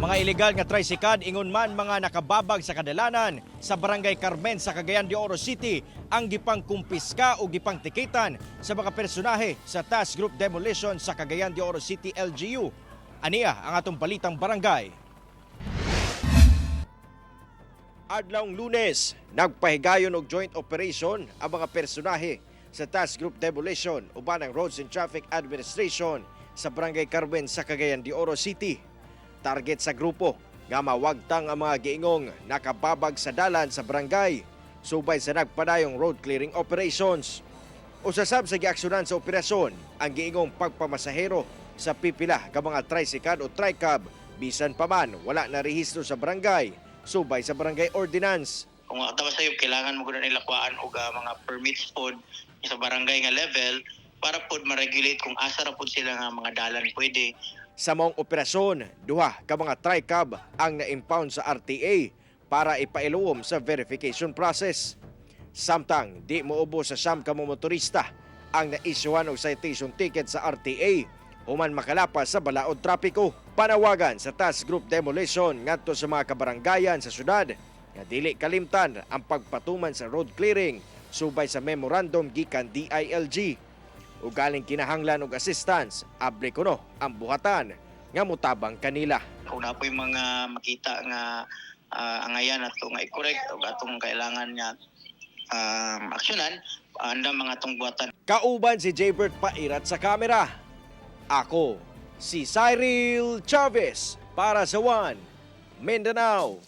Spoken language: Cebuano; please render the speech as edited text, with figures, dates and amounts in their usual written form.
Mga ilegal nga tricycad, ingon man mga nakababag sa kadalanan sa Barangay Carmen sa Cagayan de Oro City ang gipang kumpiska o gipang tikitan sa mga personahe sa Task Group Demolition sa Cagayan de Oro City LGU. Aniya ang atong balitang barangay. Adlawng Lunes, nagpahigayon og joint operation ang mga personahe sa Task Group Demolition uban ang Roads and Traffic Administration sa Barangay Carmen sa Cagayan de Oro City. Target sa grupo nga mawagtang ang mga giingong nakababag sa dalan sa barangay subay sa nagpadayong road clearing operations. Usa sab sa giaksyonan sa operasyon ang giingong pagpamasahero sa pipila ka mga tricycad o tricab bisan pa man wala na rehistro sa barangay subay sa barangay ordinance. Kung tama sa'yo, kailangan mo gud nila kuhaan og mga permits pod sa barangay nga level para pod ma-regulate kung asa ra pod sila nga mga dalan pwede. Sa maong operasyon, duha ka mga tricab ang na-impound sa RTA para ipailuom sa verification process. Samtang di moubos sa 9 ka motorista ang naisyuhan og citation ticket sa RTA human makalapas sa balaod trapiko. Panawagan sa Task Group Demolition ngadto sa mga kabaranggayan sa syudad nga dili kalimtan ang pagpatuman sa road clearing subay sa memorandum gikan DILG. Ugaling kinahanglan og assistance, abli kuno ang buhatan nga mutabang kanila. Kung naa po'y mga makita nga angayan ato nga i-correct og atong kailangan nga aksyonan, andam mga atong buhatan. Kauban si Jaybert Pairat sa kamera. Ako, si Cyril Chavez para sa One Mindanao.